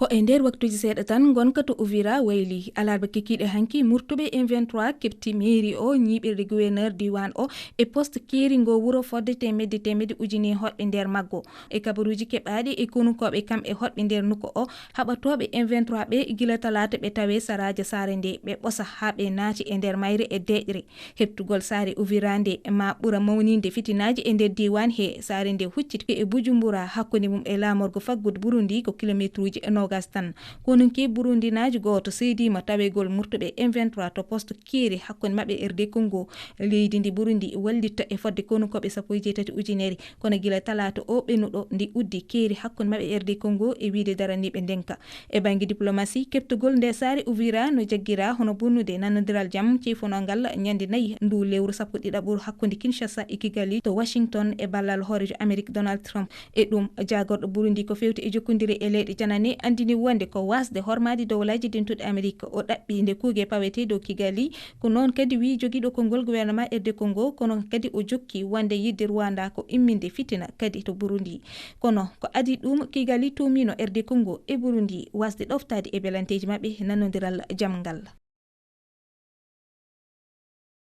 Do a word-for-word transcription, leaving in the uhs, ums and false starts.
Ko e nder waktuuji seeɗa tan, ngonka to Uvira wayli. Alarba kikiiɗe hanki, murtuɓe M vingt-trois keɓti mairie o, ñiiɓirde gouverneur diiwaan o, e poste keeri ngo wuro fodde teemedde teemedde ujine hoɗɓe nder maggo. E kabaruuji keɓaaɗi e konunkooɓe kam e hoɗɓe nder nokku o, haɓatooɓe M vingt-trois ɓe gila talaata ɓe tawe saraaji saare nde, ɓe ɓosa haa ɓe naati e nder mayre e deeƴre. Heɓtugol saare Uvira nde ma ɓura mawninde fitinaaji e nder diiwaan he. Saare nde hucciti e Bujumbura, hakkunde mum e laamorgo faggudu Burundi ko kilometruuji noogas tan. Konunke burundinaajo gooto seediima tawegol murtuɓe M vingt-trois to poste keeri hakkunde maɓɓe R D Congo. Leydi ndi Burundi wallitta e fodde konunkooɓe sappo e jeetati ujunere, kono gila talaata o ɓennuɗo ndi uddi keeri hakkunde maɓɓe R D Congo e wiyde daraniiɓe ndeenka. E bannge diplomasi, keɓtugol nde saare Uvira no jaggira hono bonnude nanondiral jam ceefongal ñande nayi ndu lewru sappo ɗiɗaɓuru hakkunde Kinshasa e Kigali to Washington e ballal hooreejo Amerik Donald Trump. E ɗum, jaagorɗo Burundi ko feewti e jokkondire e leyɗe janane anndini wonde ko wasde hormaade Dowlaaji Dentuɗi Amerik. O ɗaɓɓi nde kuuge pawetee dow Kigali, ko noon kadi wiyi jogiiɗo konngol gouvernement R D Congo, kono kadi o jokki wonde yiɗde Rwanda ko imminde fitina kadi to Burundi. Kono ko adii ɗum, Kigali tuumiino R D Congo e Burundi wasde ɗoftaade e belanteeji maɓɓe nanondiral jam ngal.